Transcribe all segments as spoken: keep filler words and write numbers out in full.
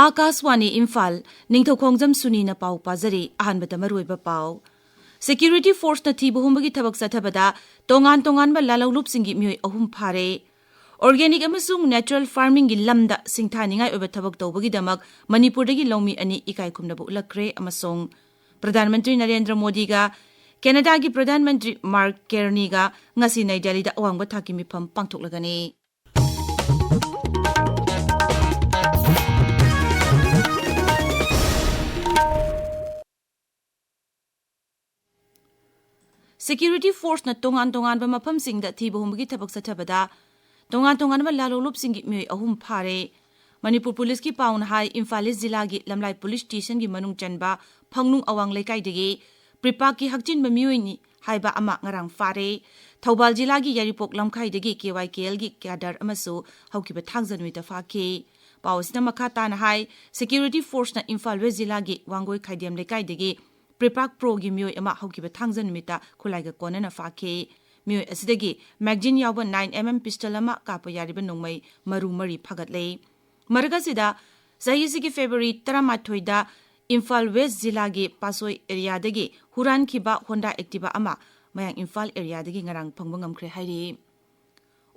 ꯑꯥꯀꯥꯁꯋꯥꯅꯤ ꯏꯝꯐꯥꯜ, ꯅꯤꯡꯊꯧꯈꯣꯡꯖꯝ ꯁꯨꯅꯤꯅ ꯄꯥꯎ ꯄꯥꯖꯔꯤ꯫ ꯑꯍꯥꯟꯕꯗ ꯃꯔꯨꯑꯣꯏꯕ ꯄꯥꯎ꯫ Security Forceꯅ ꯊꯤꯕ ꯍꯨꯝꯕꯒꯤ ꯊꯕꯛ ꯆꯠꯊꯕꯗ ꯇꯣꯉꯥꯟ ꯇꯣꯉꯥꯟꯕ ꯂꯥꯂꯧꯂꯨꯞꯁꯤꯡꯒꯤ ꯃꯤꯑꯣꯏ ꯑꯍꯨꯝ ꯐꯥꯔꯦ꯫ Organic ꯑꯃꯁꯨꯡ natural farmingꯒꯤ ꯂꯝꯗ ꯁꯤꯡꯊꯥꯅꯤꯡꯉꯥꯏ ꯑꯣꯏꯕ ꯊꯕꯛ ꯇꯧꯕꯒꯤꯗꯃꯛ ꯃꯅꯤꯄꯨꯔꯗꯒꯤ ꯂꯧꯃꯤ ꯑꯅꯤ ꯏꯀꯥꯏ ꯈꯨꯝꯅꯕ ꯎꯠꯂꯛꯈ꯭ꯔꯦ꯫ ꯑꯃꯁꯨꯡ ꯄ꯭ꯔꯙꯥꯟ ꯃꯟꯇ꯭ꯔꯤ ꯅꯔꯦꯟꯗ꯭ꯔ ꯃꯣꯗꯤꯒ ꯀꯦꯅꯥꯗꯥꯒꯤ ꯄ꯭ꯔꯙꯥꯟ ꯃꯟꯇ꯭ꯔꯤ ꯃꯥꯔꯛ ꯀꯦꯔꯅꯤꯒ ꯉꯁꯤ ꯅꯩ ꯗꯦꯜꯂꯤꯗ ꯑꯋꯥꯡꯕ ꯊꯥꯛꯀꯤ ꯃꯤꯐꯝ ꯄꯥꯡꯊꯣꯛꯂꯒꯅꯤ꯫ Security Forceꯅ ꯇꯣꯉꯥꯟ ꯇꯣꯉꯥꯟꯕ ꯃꯐꯝꯁꯤꯡꯗ ꯊꯤꯕ ꯍꯨꯝꯕꯒꯤ ꯊꯕꯛ ꯆꯠꯊꯕꯗ ꯇꯣꯉꯥꯟ ꯇꯣꯉꯥꯟꯕ ꯂꯥꯂꯣꯂꯨꯞꯁꯤꯡꯒꯤ ꯃꯤꯑꯣꯏ ꯑꯍꯨꯝ ꯐꯥꯔꯦ꯫ ꯃꯅꯤꯄꯨꯔ ꯄꯨꯂꯤꯁꯀꯤ ꯄꯥꯎꯅ ꯍꯥꯏ, ꯏꯝꯐꯥꯜ ꯏꯁ ꯖꯤꯂꯥꯒꯤ ꯂꯝꯂꯥꯏ ꯄꯨꯂꯤꯁ ꯁ꯭ꯇꯦꯁꯟꯒꯤ ꯃꯅꯨꯡ ꯆꯟꯕ ꯐꯪꯅꯨꯡ ꯑꯋꯥꯡ ꯂꯩꯀꯥꯏꯗꯒꯤ ꯄ꯭ꯔꯤꯄꯥꯛꯀꯤ ꯍꯛꯆꯤꯟꯕ ꯃꯤꯑꯣꯏꯅꯤ ꯍꯥꯏꯕ ꯑꯃ ꯉꯔꯥꯡ ꯐꯥꯔꯦ꯫ ꯊꯧꯕꯥꯜ ꯖꯤꯂꯥꯒꯤ ꯌꯥꯏꯔꯤꯄꯣꯛ ꯂꯝꯈꯥꯏꯗꯒꯤ ꯀꯦ ꯋꯥꯏ ꯀꯦ ꯑꯦꯜꯒꯤ ꯀꯦꯗꯔ ꯑꯃꯁꯨ ꯍꯧꯈꯤꯕ ꯊꯥꯡꯖ ꯅꯨꯃꯤꯠꯇ ꯐꯥꯈꯤ꯫ ꯄꯥꯎ ꯑꯁꯤꯅ ꯃꯈꯥ ꯇꯥꯅ ꯍꯥꯏ, Security Forceꯅ ꯏꯝꯐꯥꯜ ꯋꯦꯁ ꯖꯤꯂꯥꯒꯤ ꯋꯥꯡꯒꯣꯏ ꯈꯥꯏꯗꯦꯝ ꯂꯩꯀꯥꯏꯗꯒꯤ ꯄ꯭ꯔꯤꯄꯥꯛ ꯄ꯭ꯔꯣꯒꯤ ꯃꯤꯑꯣꯏ ꯑꯃ ꯍꯧꯈꯤꯕ ꯊꯥꯡꯖ ꯅꯨꯃꯤꯠꯇ ꯈꯨꯠꯂꯥꯏꯒ ꯀꯣꯟꯅꯅ ꯐꯥꯈꯤ꯫ ꯃꯤꯑꯣꯏ ꯑꯁꯤꯗꯒꯤ magazine ꯌꯥꯎꯕ nine M M pistol ꯑꯃ ꯀꯥꯞꯄ ꯌꯥꯔꯤꯕ ꯅꯣꯡꯃꯩ ꯃꯔꯨ ꯃꯔꯤ ꯐꯥꯒꯠꯂꯦ꯫ ꯃꯔꯛ ꯑꯁꯤꯗ, ꯆꯍꯤ ꯑꯁꯤꯒꯤ February ꯇꯔꯥꯃꯥꯊꯣꯏꯗ ꯏꯝꯐꯥꯜ ꯋꯦꯁ ꯖꯤꯂꯥꯒꯤ ꯄꯥꯁꯣꯏ ꯑꯦꯔꯤꯌꯥꯗꯒꯤ ꯍꯨꯔꯥꯟꯈꯤꯕ Honda Activa ꯑꯃ ꯃꯌꯥꯡ ꯏꯝꯐꯥꯜ ꯑꯦꯔꯤꯌꯥꯗꯒꯤ ꯉꯔꯥꯡ ꯐꯪꯕ ꯉꯝꯈ꯭ꯔꯦ ꯍꯥꯏꯔꯤ꯫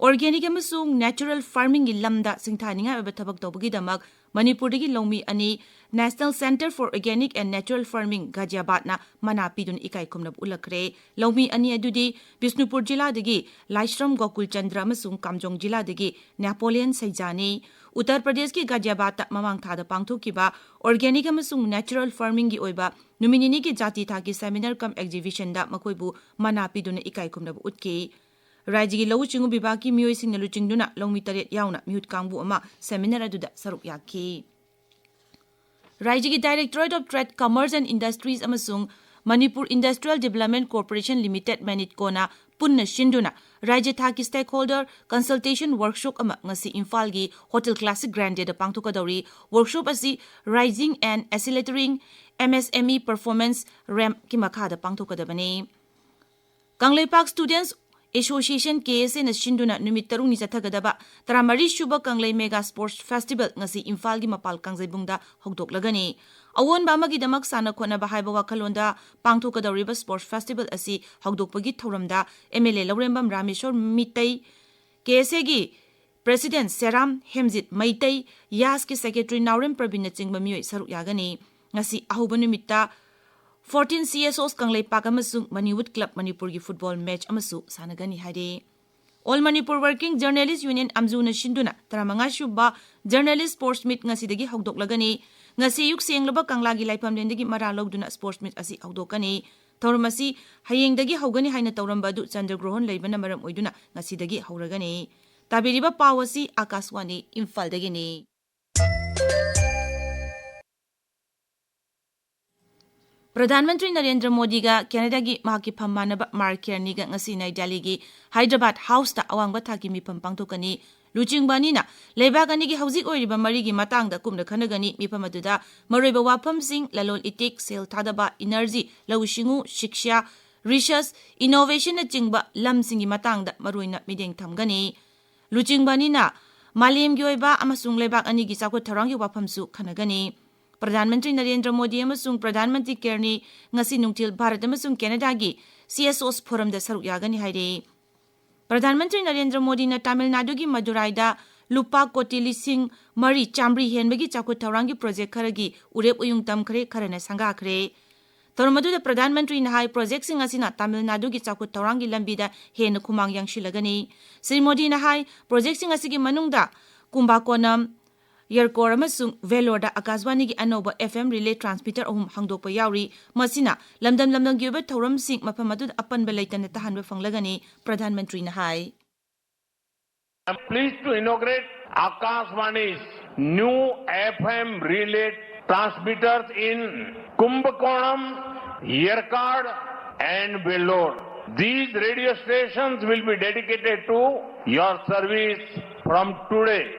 Organic ꯑꯃꯁꯨꯡ natural farmingꯒꯤ ꯂꯝꯗ ꯁꯤꯡꯊꯥꯅꯤꯡꯉꯥꯏ ꯑꯣꯏꯕ ꯊꯕꯛ ꯇꯧꯕꯒꯤꯗꯃꯛ ꯃꯅꯤꯄꯨꯔꯗꯒꯤ ꯂꯧꯃꯤ ꯑꯅꯤ National Centre for Organic and Natural Farming, ꯒꯥꯖꯤꯌꯥꯕꯥꯗꯅ ꯃꯅꯥ ꯄꯤꯗꯨꯅ ꯏꯀꯥꯏ ꯈꯨꯝꯅꯕ ꯎꯠꯂꯛꯈ꯭ꯔꯦ꯫ ꯂꯧꯃꯤ ꯑꯅꯤ ꯑꯗꯨꯗꯤ ꯕꯤꯁꯅꯨꯄꯨꯔ ꯖꯤꯂꯥꯗꯒꯤ ꯂꯥꯏꯁ꯭ꯔꯝ ꯒꯣꯀꯨꯜ ꯆꯟꯗ꯭ꯔ ꯑꯃꯁꯨꯡ ꯀꯥꯝꯖꯣꯡ ꯖꯤꯂꯥꯗꯒꯤ ꯅꯦꯄꯣꯂꯤꯌꯟ ꯁꯩꯖꯥꯅꯤ꯫ ꯎꯠꯇꯔ ꯄ꯭ꯔꯗꯦꯁꯀꯤ ꯒꯥꯖꯤꯌꯥꯕꯥꯗꯇ ꯃꯃꯥꯡ ꯊꯥꯗ ꯄꯥꯡꯊꯣꯛꯈꯤꯕ organic ꯑꯃꯁꯨꯡ natural farmingꯒꯤ ꯑꯣꯏꯕ ꯅꯨꯃꯤꯠ ꯅꯤꯅꯤꯒꯤ ꯖꯥꯇꯤ ꯊꯥꯛꯀꯤ seminar cum exhibitionꯗ ꯃꯈꯣꯏꯕꯨ ꯃꯅꯥ ꯄꯤꯗꯨꯅ ꯏꯀꯥꯏ ꯈꯨꯝꯅꯕ ꯎꯠꯈꯤ꯫ ꯔꯥꯏꯖ꯭ꯌꯒꯤ ꯂꯧꯎ ꯁꯤꯡꯎ ꯕꯤꯚꯥꯒꯀꯤ ꯃꯤꯑꯣꯏꯁꯤꯡꯅ ꯂꯨꯆꯤꯡꯗꯨꯅ ꯂꯧꯃꯤ ꯇꯔꯦꯠ ꯌꯥꯎꯅ ꯃꯤꯍꯨꯠ ꯀꯥꯡꯕꯨ ꯑꯃ seminar ꯑꯗꯨꯗ ꯁꯔꯨꯛ ꯌꯥꯈꯤ꯫ ꯔꯥꯏꯖ꯭ꯌꯒꯤ Directorate of Trade, Commerce and Industries ꯑꯃꯁꯨꯡ Manipur Industrial Development Corporation Limited, ꯃꯦꯅꯤꯠꯀꯣꯅ ꯄꯨꯟꯅ ꯁꯤꯟꯗꯨꯅ ꯔꯥꯏꯖ꯭ꯌ ꯊꯥꯛꯀꯤ stakeholder consultation workshop ꯑꯃ ꯉꯁꯤ ꯏꯝꯐꯥꯜꯒꯤ Hotel Classic Grandeꯗ ꯄꯥꯡꯊꯣꯛꯀꯗꯧꯔꯤ꯫ Workshop ꯑꯁꯤ Raising and Accelerating M S M E Performance, RAMPꯀꯤ ꯃꯈꯥꯗ ꯄꯥꯡꯊꯣꯛꯀꯗꯕꯅꯤ꯫ Kangleipak Students Association, K S A ꯅ ꯁꯤꯟꯗꯨꯅ ꯅꯨꯃꯤꯠ ꯇꯔꯨꯛꯅꯤ ꯆꯠꯊꯒꯗꯕ ꯇꯔꯥꯃꯔꯤ ꯁꯨꯕ ꯀꯪꯂꯩ Mega Sports Festival ꯉꯁꯤ ꯏꯝꯐꯥꯜꯒꯤ ꯃꯄꯥꯜ ꯀꯥꯡꯖꯩꯕꯨꯡꯗ ꯍꯧꯗꯣꯛꯂꯒꯅꯤ꯫ ꯑꯑꯣꯟꯕ ꯑꯃꯒꯤꯗꯃꯛ ꯁꯥꯟꯅ ꯈꯣꯠꯅꯕ ꯍꯥꯏꯕ ꯋꯥꯈꯜꯂꯣꯟꯗ ꯄꯥꯡꯊꯣꯛꯀꯗꯧꯔꯤꯕ Sports Festival ꯑꯁꯤ ꯍꯧꯗꯣꯛꯄꯒꯤ ꯊꯧꯔꯝꯗ M L A Laurembam Rameshwor Meitei, K S A ꯒꯤ President ꯁꯦꯔꯥꯝ ꯍꯦꯝꯖꯤꯠ ꯃꯩꯇꯩ, ꯌꯥꯁꯀꯤ Secretary ꯅꯥꯎꯔꯦꯝ ꯄ꯭ꯔꯕꯤꯟꯅꯆꯤꯡꯕ ꯃꯤꯑꯣꯏ ꯁꯔꯨꯛ ꯌꯥꯒꯅꯤ꯫ ꯉꯁꯤ ꯑꯍꯧꯕ ꯅꯨꯃꯤꯠꯇ fourteen C S Os Kangleipak ꯑꯃꯁꯨꯡ ꯃꯅꯤꯋꯨꯠ Club ꯃꯅꯤꯄꯨꯔꯒꯤ football match ꯑꯃꯁꯨ ꯁꯥꯟꯅꯒꯅꯤ ꯍꯥꯏꯔꯤ꯫ All Manipur Working Journalist Union, ꯑꯝꯖꯨꯅ ꯁꯤꯟꯗꯨꯅ ꯇꯔꯥꯃꯉꯥ ꯁꯨꯕ Journalist Sports Meet ꯉꯁꯤꯗꯒꯤ ꯍꯧꯗꯣꯛꯂꯒꯅꯤ꯫ ꯉꯁꯤ ꯑꯌꯨꯛ ꯁꯦꯡꯂꯕ ꯀꯪꯂꯥꯒꯤ ꯂꯥꯏꯐꯝꯂꯦꯟꯗꯒꯤ ꯃꯔꯥ ꯂꯧꯗꯨꯅ Sports Meet ꯑꯁꯤ ꯍꯧꯗꯣꯛꯀꯅꯤ꯫ ꯊꯧꯔꯝ ꯑꯁꯤ ꯍꯌꯦꯡꯗꯒꯤ ꯍꯧꯒꯅꯤ ꯍꯥꯏꯅ ꯇꯧꯔꯝꯕ ꯑꯗꯨ ꯆꯟꯗ꯭ꯔ ꯒ꯭ꯔꯣꯍꯣꯟ ꯂꯩꯕꯅ ꯃꯔꯝ ꯑꯣꯏꯗꯨꯅ ꯉꯁꯤꯗꯒꯤ ꯍꯧꯔꯒꯅꯤ꯫ ꯇꯥꯕꯤꯔꯤꯕ ꯄꯥꯎ ꯑꯁꯤ ꯑꯀꯥꯁꯋꯥꯅꯤ ꯏꯝꯐꯥꯜꯗꯒꯤꯅꯤ꯫ ꯄ꯭ꯔꯙꯥꯟ ꯃꯟꯇ꯭ꯔꯤ ꯅꯔꯦꯟꯗ꯭ꯔ ꯃꯣꯗꯤꯒ ꯀꯦꯅꯥꯗꯥꯒꯤ ꯃꯍꯥꯛꯀꯤ ꯐꯝ ꯃꯥꯟꯅꯕ ꯃꯥꯔꯛ ꯀꯦꯔꯅꯤꯒ ꯉꯁꯤ ꯅꯥꯏ ꯗꯦꯜꯂꯤꯒꯤ ꯍꯥꯏꯗ꯭ꯔꯕꯥꯗ ꯍꯥꯎꯁꯇ ꯑꯋꯥꯡꯕ ꯊꯥꯛꯀꯤ ꯃꯤꯐꯝ ꯄꯥꯡꯊꯣꯛꯀꯅꯤ꯫ ꯂꯨꯆꯤꯡꯕ ꯑꯅꯤꯅ ꯂꯩꯕꯥꯛ ꯑꯅꯤꯒꯤ ꯍꯧꯖꯤꯛ ꯑꯣꯏꯔꯤꯕ ꯃꯔꯤꯒꯤ ꯃꯇꯥꯡꯗ ꯀꯨꯞꯅ ꯈꯟꯅꯒꯅꯤ꯫ ꯃꯤꯐꯝ ꯑꯗꯨꯗ ꯃꯔꯨꯑꯣꯏꯕ ꯋꯥꯐꯝꯁꯤꯡ, ꯂꯂꯣꯟ ꯏꯇꯤꯛ, ꯁꯦꯜ ꯊꯥꯗꯕ, ꯏꯅꯔꯖꯤ, ꯂꯧꯎ ꯁꯤꯡꯎ, ꯁꯤꯛꯁꯥ, ꯔꯤꯁꯔꯆ, ꯏꯅꯣꯚꯦꯁꯟꯅꯆꯤꯡꯕ ꯂꯝꯁꯤꯡꯒꯤ ꯃꯇꯥꯡꯗ ꯃꯔꯨꯑꯣꯏꯅ ꯃꯤꯠꯌꯦꯡ ꯊꯝꯒꯅꯤ꯫ ꯂꯨꯆꯤꯡꯕ ꯑꯅꯤꯅ ꯃꯥꯂꯦꯝꯒꯤ ꯑꯣꯏꯕ ꯑꯃꯁꯨꯡ ꯂꯩꯕꯥꯛ ꯑꯅꯤꯒꯤ ꯆꯥꯎꯈꯠ ꯊꯧꯔꯥꯡꯒꯤ ꯋꯥꯐꯝꯁꯨ ꯈꯟꯅꯒꯅꯤ꯫ ꯄ꯭ꯔꯙꯥꯟ ꯃꯟꯇ꯭ꯔꯤ ꯅꯔꯦꯟꯗ꯭ꯔ ꯃꯣꯗꯤ ꯑꯃꯁꯨꯡ ꯄ꯭ꯔꯙꯥꯟ ꯃꯟꯇ꯭ꯔꯤ ꯀꯦꯔꯅꯤ ꯉꯁꯤ ꯅꯨꯡꯊꯤꯜ ꯚꯥꯔꯠ ꯑꯃꯁꯨꯡ ꯀꯦꯅꯥꯗꯥꯒꯤ C S Os Forumꯗ ꯁꯔꯨꯛ ꯌꯥꯒꯅꯤ ꯍꯥꯏꯔꯤ꯫ ꯄ꯭ꯔꯙꯥꯟ ꯃꯟꯇ꯭ꯔꯤ ꯅꯔꯦꯟꯗ꯭ꯔ ꯃꯣꯗꯤꯅ ꯇꯥꯃꯤꯜ ꯅꯥꯗꯨꯒꯤ ꯃꯗꯨꯔꯥꯏꯗ ꯂꯨꯄꯥ ꯀꯣꯇꯤ ꯂꯤꯁꯤꯡ ꯃꯔꯤ ꯆꯥꯃꯔꯤ ꯍꯦꯟꯕꯒꯤ ꯆꯥꯎꯈꯠ ꯊꯧꯔꯥꯡꯒꯤ ꯄ꯭ꯔꯣꯖꯦꯛ ꯈꯔꯒꯤ ꯎꯔꯦꯞ ꯎꯌꯨꯡ ꯇꯝꯈ꯭ꯔꯦ, ꯈꯔꯅ ꯁꯪꯒꯥꯈ꯭ꯔꯦ꯫ ꯊꯧꯔꯝ ꯑꯗꯨꯗ ꯄ꯭ꯔꯙꯥꯟ ꯃꯟꯇ꯭ꯔꯤꯅ ꯍꯥꯏ, ꯄ꯭ꯔꯣꯖꯦꯛꯁꯤꯡ ꯑꯁꯤꯅ ꯇꯥꯃꯤꯜ ꯅꯥꯗꯨꯒꯤ ꯆꯥꯎꯈꯠ ꯊꯧꯔꯥꯡꯒꯤ ꯂꯝꯕꯤꯗ ꯍꯦꯟꯅ ꯈꯨꯃꯥꯡ ꯌꯥꯡꯁꯤꯜꯂꯒꯅꯤ꯫ ꯁ꯭ꯔꯤ ꯃꯣꯗꯤꯅ ꯍꯥꯏ, ꯄ꯭ꯔꯣꯖꯦꯛꯁꯤꯡ ꯑꯁꯤꯒꯤ ꯃꯅꯨꯡꯗ ꯀꯨꯝꯕꯥꯀꯣꯅꯝ, ꯌꯔꯀꯣꯔ ꯑꯃꯁꯨꯡ ꯚꯦꯂꯣꯔꯗ ꯑꯀꯥꯁꯕꯥꯅꯤꯒꯤ ꯑꯅꯧꯕ F M relay transmitter ꯑꯍꯨꯝ ꯍꯥꯡꯗꯣꯛꯄ ꯌꯥꯎꯔꯤ꯫ ꯃꯁꯤꯅ ꯂꯝꯗꯝ ꯂꯝꯗꯝꯒꯤ ꯑꯣꯏꯕ ꯊꯧꯔꯝꯁꯤꯡ ꯃꯐꯝ ꯑꯗꯨꯗ ꯑꯄꯟꯕ ꯂꯩꯇꯅ ꯇꯥꯍꯟꯕ ꯐꯪꯂꯒꯅꯤ, ꯄ꯭ꯔꯙꯥꯟ ꯃꯟꯇ꯭ꯔꯤꯅ ꯍꯥꯏ꯫ I'm pleased to inaugurate Akashvani's new F M relay transmitters in Kumbakonam, Yerkad, and Vellore. These radio stations will be dedicated to your service from today.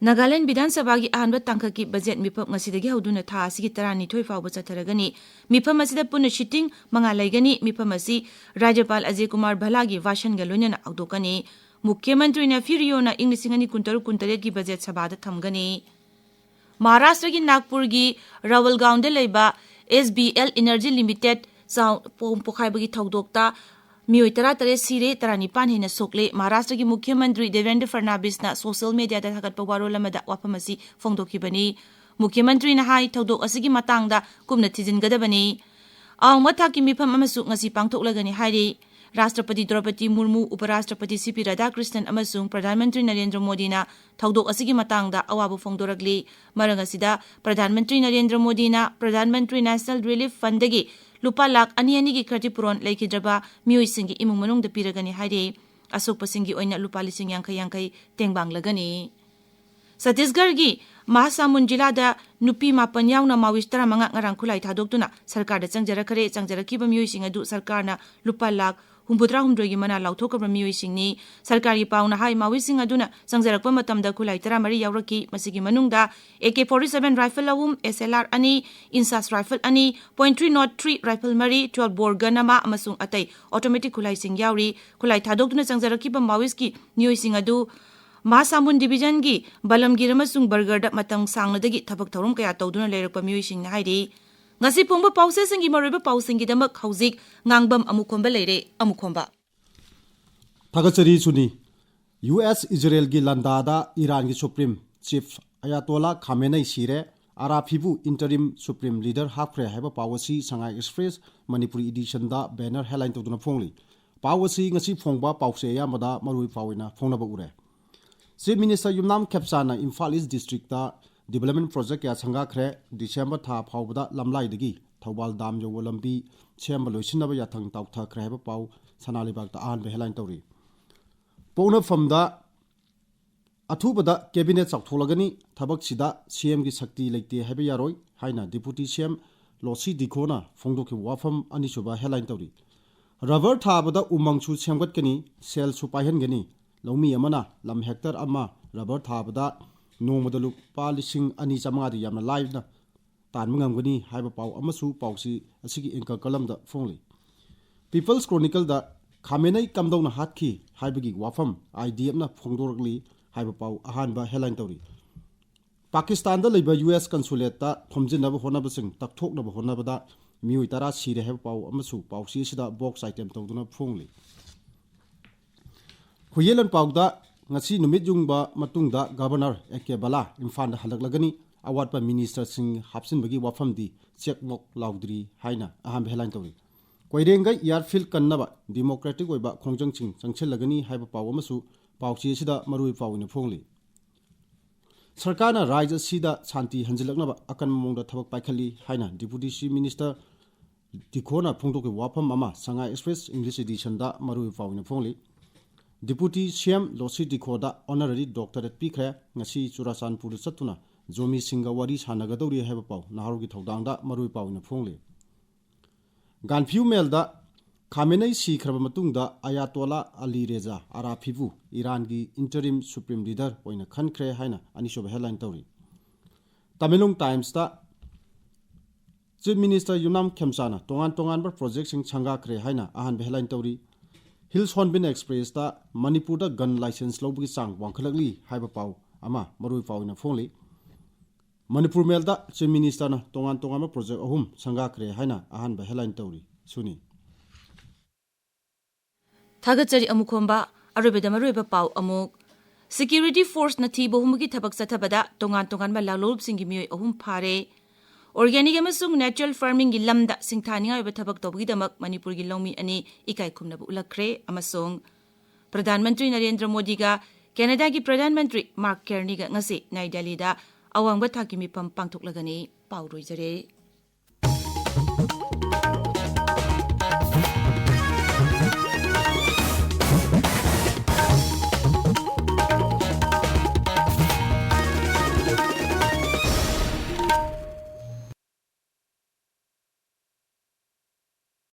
Nagaland ꯕꯤꯙꯥꯟ ꯁꯚꯥꯒꯤ ꯑꯍꯥꯟꯕ ꯇꯥꯡꯀꯛꯀꯤ ꯕꯖꯦꯠ ꯃꯤꯐꯝ ꯉꯁꯤꯗꯒꯤ ꯍꯧꯗꯨꯅ ꯊꯥ ꯑꯁꯤꯒꯤ ꯇꯔꯥꯅꯤꯊꯣꯏ ꯐꯥꯎꯕ ꯆꯠꯊꯔꯒꯅꯤ꯫ ꯃꯤꯐꯝ ꯑꯁꯤꯗ ꯄꯨꯟꯅ ꯁꯤꯇꯤꯡ ꯃꯉꯥ ꯂꯩꯒꯅꯤ꯫ ꯃꯤꯐꯝ ꯑꯁꯤ ꯔꯥꯖ꯭ꯌꯄꯥꯜ ꯑꯖꯌ ꯀꯨꯃꯥꯔ ꯚꯜꯂꯥꯒꯤ ꯚꯥꯁꯟꯒ ꯂꯣꯏꯅꯅ ꯍꯧꯗꯣꯛꯀꯅꯤ꯫ ꯃꯨꯈ꯭ꯌ ꯃꯟꯇ꯭ꯔꯤ ꯅꯦꯐꯤꯌꯨ ꯔꯤꯑꯣꯅ ꯏꯪ ꯂꯤꯁꯤꯡ ꯑꯅꯤ ꯀꯨꯟꯇꯔꯨꯛ ꯀꯨꯟꯇꯔꯦꯠꯀꯤ ꯕꯖꯦꯠ ꯁꯚꯥꯗ ꯊꯝꯒꯅꯤ꯫ ꯃꯍꯥꯔꯥꯁꯇ꯭ꯔꯒꯤ ꯅꯥꯒꯄꯨꯔꯒꯤ ꯔꯥꯋꯜꯒꯥꯎꯟꯗ ꯂꯩꯕ ꯑꯦꯁ ꯕꯤ ꯑꯦꯜ ꯏꯅꯔꯖꯤ ꯂꯤꯃꯤꯇꯦꯗ ꯆꯥꯎ-, ꯄꯣꯝ ꯄꯣꯈꯥꯏꯕꯒꯤ ꯊꯧꯗꯣꯛꯇ ꯃꯤꯑꯣꯏ ꯇꯔꯥꯇꯔꯦꯠ ꯁꯤꯔꯦ, ꯇꯔꯥꯅꯤꯄꯥꯟ ꯍꯦꯟꯅ ꯁꯣꯛꯂꯦ꯫ ꯃꯍꯥꯔꯥꯁꯇ꯭ꯔꯒꯤ ꯃꯨꯈ꯭ꯌ ꯃꯟꯇ꯭ꯔꯤ ꯗꯦꯕꯦꯟꯗ꯭ꯔ ꯐꯔꯅꯥꯕꯤꯁꯅ ꯁꯣꯁꯤꯌꯦꯜ ꯃꯤꯗꯤꯌꯥꯗ ꯊꯥꯒꯠꯄ ꯋꯥꯔꯣꯜ ꯑꯃꯗ ꯋꯥꯐꯝ ꯑꯁꯤ ꯐꯣꯡꯗꯣꯛꯈꯤꯕꯅꯤ꯫ ꯃꯨꯈ꯭ꯌ ꯃꯟꯇ꯭ꯔꯤꯅ ꯍꯥꯏ, ꯊꯧꯗꯣꯛ ꯑꯁꯤꯒꯤ ꯃꯇꯥꯡꯗ ꯀꯨꯞꯅ ꯊꯤꯖꯤꯟꯒꯗꯕꯅꯤ꯫ ꯑꯋꯥꯡꯕ ꯊꯥꯛꯀꯤ ꯃꯤꯐꯝ ꯑꯃꯁꯨ ꯉꯁꯤ ꯄꯥꯡꯊꯣꯛꯂꯒꯅꯤ ꯍꯥꯏꯔꯤ꯫ ꯔꯥꯁꯇ꯭ꯔꯄꯇꯤ ꯗ꯭ꯔꯧꯄꯗꯤ ꯃꯨꯔꯃꯨ, ꯎꯄꯔꯥꯁꯇ꯭ꯔꯄꯇꯤ ꯁꯤ ꯄꯤ ꯔꯥꯙꯥꯀ꯭ꯔꯤꯁꯅꯟ ꯑꯃꯁꯨꯡ ꯄ꯭ꯔꯙꯥꯟ ꯃꯟꯇ꯭ꯔꯤ ꯅꯔꯦꯟꯗ꯭ꯔ ꯃꯣꯗꯤꯅ ꯊꯧꯗꯣꯛ ꯑꯁꯤꯒꯤ ꯃꯇꯥꯡꯗ ꯑꯋꯥꯕ ꯐꯣꯡꯗꯣꯔꯛꯂꯤ꯫ ꯃꯔꯛ ꯑꯁꯤꯗ ꯄ꯭ꯔꯙꯥꯟ ꯃꯟꯇ꯭ꯔꯤ ꯅꯔꯦꯟꯗ꯭ꯔ ꯃꯣꯗꯤꯅ ꯄ꯭ꯔꯙꯥꯟ ꯃꯟꯇ꯭ꯔꯤ ꯅꯦꯁꯅꯦꯜ ꯔꯤꯂꯤꯐ ꯐꯟꯗꯒꯤ ꯂꯨꯄꯥ ꯂꯥꯈ ꯑꯅꯤ ꯑꯅꯤꯒꯤ ꯈꯇꯤꯄꯨꯔꯣꯟ ꯂꯩꯈꯤꯗ꯭ꯔꯕ ꯃꯤꯑꯣꯏꯁꯤꯡꯒꯤ ꯏꯃꯨꯡ ꯃꯅꯨꯡꯗ ꯄꯤꯔꯒꯅꯤ ꯍꯥꯏꯔꯤ꯫ ꯑꯁꯣꯛꯄꯁꯤꯡꯒꯤ ꯑꯣꯏꯅ ꯂꯨꯄꯥ ꯂꯤꯁꯤꯡ ꯌꯥꯡꯈꯩ ꯌꯥꯡꯈꯩ ꯇꯦꯡꯕꯥꯡꯂꯒꯅꯤ꯫ ꯁꯠꯇꯤꯁꯒꯔꯒꯤ ꯃꯍꯥꯁꯥꯃꯨꯟ ꯖꯤꯂꯥꯗ ꯅꯨꯄꯤ ꯃꯥꯄꯟ ꯌꯥꯎꯅ ꯃꯥꯋꯤꯁ ꯇꯔꯥꯃꯉꯥ ꯉꯔꯥꯡ ꯈꯨꯠꯂꯥꯏ ꯊꯥꯗꯣꯛꯇꯨꯅ ꯁꯔꯀꯥꯔꯗ ꯆꯪꯖꯔꯛꯈ꯭ꯔꯦ꯫ ꯆꯪꯖꯔꯛꯈꯤꯕ ꯃꯤꯑꯣꯏꯁꯤꯡ ꯑꯗꯨ ꯁꯔꯀꯥꯔꯅ ꯂꯨꯄꯥ ꯂꯥꯈ ꯍꯨꯝꯐꯨꯇꯔꯥꯍꯨꯝꯗꯣꯏꯒꯤ ꯃꯅꯥ ꯂꯥꯎꯊꯣꯛꯈ꯭ꯔꯕ ꯃꯤꯑꯣꯏꯁꯤꯡꯅꯤ꯫ ꯁꯔꯀꯥꯔꯒꯤ ꯄꯥꯎꯅ ꯍꯥꯏ, ꯃꯥꯋꯤꯁꯁꯤꯡ ꯑꯗꯨꯅ ꯆꯪꯖꯔꯛꯄ ꯃꯇꯝꯗ ꯈꯨꯠꯂꯥꯏ ꯇꯔꯥꯃꯔꯤ ꯌꯥꯎꯔꯛꯈꯤ꯫ ꯃꯁꯤꯒꯤ ꯃꯅꯨꯡꯗ A K forty seven rifle ꯑꯍꯨꯝ, ꯑꯦꯁ ꯑꯦꯜ ꯑꯥꯔ ꯑꯅꯤ, ꯏꯟꯁꯥꯁ ꯔꯥꯏꯐꯜ ꯑꯅꯤ, point three not three rifle ꯃꯔꯤ, ꯇ꯭ꯋꯦꯜꯐ ꯕꯣꯔ ꯒꯟ ꯑꯃ ꯑꯃꯁꯨꯡ ꯑꯇꯩ ꯑꯣꯇꯣꯃꯦꯇꯤꯛ ꯈꯨꯠꯂꯥꯏꯁꯤꯡ ꯌꯥꯎꯔꯤ꯫ ꯈꯨꯠꯂꯥꯏ ꯊꯥꯗꯣꯛꯇꯨꯅ ꯆꯪꯖꯔꯛꯈꯤꯕ ꯃꯥꯋꯤꯁꯀꯤ ꯃꯤꯑꯣꯏꯁꯤꯡ ꯑꯗꯨ ꯃꯍꯥꯁꯥꯃꯨꯟ ꯗꯤꯕꯤꯖꯟꯒꯤ ꯕꯂꯝꯒꯤꯔ ꯑꯃꯁꯨꯡ ꯕꯔꯒꯔꯗ ꯃꯇꯝ ꯁꯥꯡꯅꯗꯒꯤ ꯊꯕꯛ ꯊꯧꯔꯝ ꯀꯌꯥ ꯇꯧꯗꯨꯅ ꯂꯩꯔꯛꯄ ꯃꯤꯑꯣꯏꯁꯤꯡꯅ ꯍꯥꯏꯔꯤ꯫ ꯉꯁꯤ ꯐꯣꯡꯕ ꯄꯥꯎꯆꯦꯁꯤꯡꯒꯤ ꯃꯔꯨꯑꯣꯏꯕ ꯄꯥꯎꯁꯤꯡꯒꯤꯗꯃꯛ ꯍꯧꯖꯤꯛ ꯉꯥꯡꯕꯝ ꯑꯃꯨꯈꯣꯝꯕ ꯂꯩꯔꯦ꯫ ꯑꯃꯨꯈꯣꯝꯕ꯫ ꯊꯥꯒꯠꯆꯔꯤ ꯁꯨꯅꯤ꯫ ꯌꯨ ꯑꯦꯁ ꯏꯖꯔꯦꯜꯒꯤ ꯂꯥꯟꯗꯥꯗ ꯏꯔꯥꯟꯒꯤ ꯁꯨꯄ꯭ꯔꯤꯝ ꯆꯤꯐ ꯑꯌꯥꯇꯣꯂꯥ ꯈꯥꯃꯦꯅꯩ ꯁꯤꯔꯦ, ꯑꯥꯔꯥꯐꯤꯕꯨ ꯏꯟꯇꯔꯤꯝ ꯁꯨꯄ꯭ꯔꯤꯝ ꯂꯤꯗꯔ ꯍꯥꯞꯈ꯭ꯔꯦ ꯍꯥꯏꯕ ꯄꯥꯎ ꯑꯁꯤ ꯁꯉꯥꯏ ꯑꯦꯛꯁꯄ꯭ꯔꯦꯁ ꯃꯅꯤꯄꯨꯔꯤ ꯏꯗꯤꯁꯟꯗ ꯕꯦꯅꯔ ꯍꯦꯗꯂꯥꯏꯟ ꯇꯧꯗꯨꯅ ꯐꯣꯡꯂꯤ꯫ ꯄꯥꯎ ꯑꯁꯤ ꯉꯁꯤ ꯐꯣꯡꯕ ꯄꯥꯎꯆꯦ ꯑꯌꯥꯝꯕꯗ ꯃꯔꯨꯑꯣꯏꯕ ꯄꯥꯎ ꯑꯣꯏꯅ ꯐꯣꯡꯅꯕ ꯎꯔꯦ꯫ ꯆꯤꯐ ꯃꯤꯅꯤꯁꯇꯔ ꯌꯨꯝꯅꯥꯝ ꯈꯦꯞꯆꯥꯅ ꯏꯝꯐꯥꯜ ꯏꯁ ꯗꯤꯁꯇ꯭ꯔꯤꯛꯇ ꯗꯤꯕꯂꯞꯃꯦꯟ ꯄ꯭ꯔꯣꯖꯦꯛ ꯀꯌꯥ ꯁꯪꯒꯥꯈ꯭ꯔꯦ꯫ ꯗꯤꯁꯦꯝꯕꯔ ꯊꯥ ꯐꯥꯎꯕꯗ ꯂꯝꯂꯥꯏꯗꯒꯤ ꯊꯧꯕꯥꯜ ꯗꯥꯝ ꯌꯧꯕ ꯂꯝꯕꯤ ꯁꯦꯝꯕ ꯂꯣꯏꯁꯤꯟꯅꯕ ꯌꯥꯊꯪ ꯇꯥꯎꯊꯈ꯭ꯔꯦ ꯍꯥꯏꯕ ꯄꯥꯎ ꯁꯅꯥ ꯂꯩꯕꯥꯛꯇ ꯑꯍꯥꯟꯕ ꯍꯦꯗꯂꯥꯏꯟ ꯇꯧꯔꯤ꯫ ꯄꯣꯛꯅꯐꯝꯗ ꯑꯊꯨꯕꯗ ꯀꯦꯕꯤꯅꯦꯠ ꯆꯥꯎꯊꯣꯛꯂꯒꯅꯤ, ꯊꯕꯛꯁꯤꯗ ꯁꯤ ꯑꯦꯝꯒꯤ ꯁꯛꯇꯤ ꯂꯩꯇꯦ ꯍꯥꯏꯕ ꯌꯥꯔꯣꯏ ꯍꯥꯏꯅ ꯗꯤꯄꯨꯇꯤ ꯁꯤ ꯑꯦꯝ ꯂꯣꯁꯤ ꯗꯤꯈꯣꯅ ꯐꯣꯡꯗꯣꯛꯈꯤꯕ ꯋꯥꯐꯝ ꯑꯅꯤꯁꯨꯕ ꯍꯦꯗꯂꯥꯏꯟ ꯇꯧꯔꯤ꯫ ꯔꯕꯔ ꯊꯥꯕꯗ ꯎꯃꯪꯁꯨ ꯁꯦꯝꯒꯠꯀꯅꯤ, ꯁꯦꯜꯁꯨ ꯄꯥꯏꯍꯟꯒꯅꯤ꯫ ꯂꯧꯃꯤ ꯑꯃꯅ ꯂꯝ ꯍꯦꯛꯇꯔ ꯑꯃ ꯔꯕꯔ ꯊꯥꯕꯗ ꯅꯣꯡꯃꯗ ꯂꯨꯄꯥ ꯂꯤꯁꯤꯡ ꯑꯅꯤ ꯆꯥꯃꯉꯥꯗꯤ ꯌꯥꯝꯅ ꯂꯥꯏꯅ ꯇꯥꯟꯕ ꯉꯝꯒꯅꯤ ꯍꯥꯏꯕ ꯄꯥꯎ ꯑꯃꯁꯨ ꯄꯥꯎꯆꯦ ꯑꯁꯤꯒꯤ anchor columnꯗ ꯐꯣꯡꯂꯤ꯫ People's Chronicleꯗ ꯈꯥꯃꯦꯅꯩ ꯀꯝꯗꯧꯅ ꯍꯥꯠꯈꯤ ꯍꯥꯏꯕꯒꯤ ꯋꯥꯐꯝ IDFꯅ ꯐꯣꯡꯗꯣꯔꯛꯂꯤ ꯍꯥꯏꯕ ꯄꯥꯎ ꯑꯍꯥꯟꯕ headline ꯇꯧꯔꯤ꯫ ꯄꯥꯀꯤꯁꯇꯥꯟꯗ ꯂꯩꯕ US consulateꯇ ꯈꯣꯝꯖꯤꯟꯅꯕ ꯍꯣꯠꯅꯕꯁꯤꯡ ꯇꯛꯊꯣꯛꯅꯕ ꯍꯣꯠꯅꯕꯗ ꯃꯤꯑꯣꯏ ꯇꯔꯥ ꯁꯤꯔꯦ ꯍꯥꯏꯕ ꯄꯥꯎ ꯑꯃꯁꯨ ꯄꯥꯎꯆꯦ ꯑꯁꯤꯗ box item ꯇꯧꯗꯨꯅ ꯐꯣꯡꯂꯤ꯫ ꯍꯨꯏꯌꯦꯟ ꯂꯥꯟꯄꯥꯎꯗ ꯉꯁꯤ ꯅꯨꯃꯤꯠ ꯌꯨꯡꯕ ꯃꯇꯨꯡꯗ Governor A K Bhalla ꯏꯝꯐꯥꯜꯗ ꯍꯜꯂꯛꯂꯒꯅꯤ, ꯑꯋꯥꯠꯄ ministerꯁꯤꯡ ꯍꯥꯞꯆꯤꯟꯕꯒꯤ ꯋꯥꯐꯝꯗꯤ ꯆꯦꯛꯃꯣꯛ ꯂꯥꯎꯗ꯭ꯔꯤ ꯍꯥꯏꯅ ꯑꯍꯥꯟꯕ headline ꯇꯧꯔꯤ꯫ ꯀꯣꯏꯔꯦꯡꯒꯩ airfield ꯀꯟꯅꯕ democratic ꯑꯣꯏꯕ ꯈꯣꯡꯖꯪꯁꯤꯡ ꯆꯪꯁꯤꯜꯂꯒꯅꯤ ꯍꯥꯏꯕ ꯄꯥꯎ ꯑꯃꯁꯨ ꯄꯥꯎꯆꯦ ꯑꯁꯤꯗ ꯃꯔꯨꯑꯣꯏꯕ ꯄꯥꯎ ꯑꯣꯏꯅ ꯐꯣꯡꯂꯤ꯫ ꯁꯔꯀꯥꯔꯅ ꯔꯥꯖ꯭ꯌ ꯑꯁꯤꯗ ꯁꯥꯟꯇꯤ ꯍꯟꯖꯤꯜꯂꯛꯅꯕ ꯑꯀꯟꯕ ꯃꯑꯣꯡꯗ ꯊꯕꯛ ꯄꯥꯏꯈꯠꯂꯤ ꯍꯥꯏꯅ Deputy Chief Minister ꯗꯤꯈꯣꯅ ꯐꯣꯡꯗꯣꯛꯈꯤꯕ ꯋꯥꯐꯝ ꯑꯃ Shanghai Express English editionꯗ ꯃꯔꯨꯑꯣꯏꯕ ꯄꯥꯎ ꯑꯣꯏꯅ ꯐꯣꯡꯂꯤ꯫ Deputy CM ꯂꯣꯁꯤ ꯗꯤꯈꯣꯗ honorary doctorate ꯄꯤꯈ꯭ꯔꯦ꯫ ꯉꯁꯤ ꯆꯨꯔꯥꯆꯥꯟꯄꯨꯔꯗ ꯆꯠꯇꯨꯅ ꯖꯣꯃꯤꯁꯤꯡꯒ ꯋꯥꯔꯤ ꯁꯥꯟꯅꯒꯗꯧꯔꯤ ꯍꯥꯏꯕ ꯄꯥꯎ ꯅꯍꯥꯔꯣꯜꯒꯤ ꯊꯧꯗꯥꯡꯗ ꯃꯔꯨꯑꯣꯏꯕ ꯄꯥꯎ ꯑꯣꯏꯅ ꯐꯣꯡꯂꯤ꯫ ꯒꯥꯟꯐꯤꯌꯨ ꯃꯦꯜꯗ ꯈꯥꯃꯦꯅꯩ ꯁꯤꯈ꯭ꯔꯕ ꯃꯇꯨꯡꯗ ꯑꯌꯥꯇꯣꯂꯥ ꯑꯂꯤ ꯔꯦꯖꯥ ꯑꯔꯥꯐꯤꯕꯨ ꯏꯔꯥꯟꯒꯤ interim supreme leader ꯑꯣꯏꯅ ꯈꯟꯈ꯭ꯔꯦ ꯍꯥꯏꯅ ꯑꯅꯤꯁꯨꯕ headline ꯇꯧꯔꯤ꯫ ꯇꯃꯦꯡꯂꯣꯡ Timesꯇ Chief Minister ꯌꯨꯝꯅꯥꯝ ꯈꯦꯝꯆꯥꯅ ꯇꯣꯉꯥꯟ ꯇꯣꯉꯥꯟꯕ projectꯁꯤꯡ ꯁꯪꯒꯥꯈ꯭ꯔꯦ ꯍꯥꯏꯅ ꯑꯍꯥꯟꯕ headline ꯇꯧꯔꯤ꯫ Hills Hornbill Expressꯇ ꯃꯅꯤꯄꯨꯔꯗ gun license ꯂꯧꯕꯒꯤ ꯆꯥꯡ ꯋꯥꯡꯈꯠꯂꯛꯂꯤ ꯍꯥꯏꯕ ꯄꯥꯎ ꯑꯃ ꯃꯔꯨꯑꯣꯏꯕ ꯄꯥꯎ ꯑꯣꯏꯅ ꯐꯣꯡꯂꯤ꯫ ꯃꯅꯤꯄꯨꯔ Mailꯗ Chief Ministerꯅ ꯇꯣꯉꯥꯟ ꯇꯣꯉꯥꯟꯕ project ꯑꯍꯨꯝ ꯁꯪꯒꯥꯈ꯭ꯔꯦ ꯍꯥꯏꯅ ꯑꯍꯥꯟꯕ headline ꯇꯧꯔꯤ꯫ ꯁꯨꯅꯤ꯫ ꯊꯥꯒꯠꯆꯔꯤ ꯑꯃꯨꯈꯣꯝꯕ꯫ ꯑꯔꯣꯏꯕꯗ ꯃꯔꯨꯑꯣꯏꯕ ꯄꯥꯎ ꯑꯃꯨꯛ꯫ Security forceꯅ ꯊꯤꯕ ꯍꯨꯝꯕꯒꯤ ꯊꯕꯛ ꯆꯠꯊꯕꯗ ꯇꯣꯉꯥꯟ ꯇꯣꯉꯥꯟꯕ ꯂꯥꯂꯣꯡꯂꯨꯞꯁꯤꯡꯒꯤ ꯃꯤꯑꯣꯏ ꯑꯍꯨꯝ ꯐꯥꯔꯦ꯫ Organic ꯑꯃꯁꯨꯡ natural farmingꯒꯤ ꯂꯝꯗ ꯁꯤꯡꯊꯥꯅꯤꯡꯉꯥꯏ ꯑꯣꯏꯕ ꯊꯕꯛ ꯇꯧꯕꯒꯤꯗꯃꯛ ꯃꯅꯤꯄꯨꯔꯒꯤ ꯂꯧꯃꯤ ꯑꯅꯤ ꯏꯀꯥꯏ ꯈꯨꯝꯅꯕ ꯎꯠꯂꯛꯈ꯭ꯔꯦ꯫ ꯑꯃꯁꯨꯡ ꯄ꯭ꯔꯙꯥꯟ ꯃꯟꯇ꯭ꯔꯤ ꯅꯔꯦꯟꯗ꯭ꯔ ꯃꯣꯗꯤꯒ ꯀꯦꯅꯥꯗꯥꯒꯤ ꯄ꯭ꯔꯙꯥꯟ ꯃꯟꯇ꯭ꯔꯤ ꯃꯥꯔꯛ ꯀꯦꯔꯅꯤꯒ ꯉꯁꯤ ꯅ꯭ꯌꯨ ꯗꯦꯜꯂꯤꯗ ꯑꯋꯥꯡꯕ ꯊꯥꯛꯀꯤ ꯃꯤꯐꯝ ꯄꯥꯡꯊꯣꯛꯂꯒꯅꯤ꯫ ꯄꯥꯎ ꯂꯣꯏꯖꯔꯦ꯫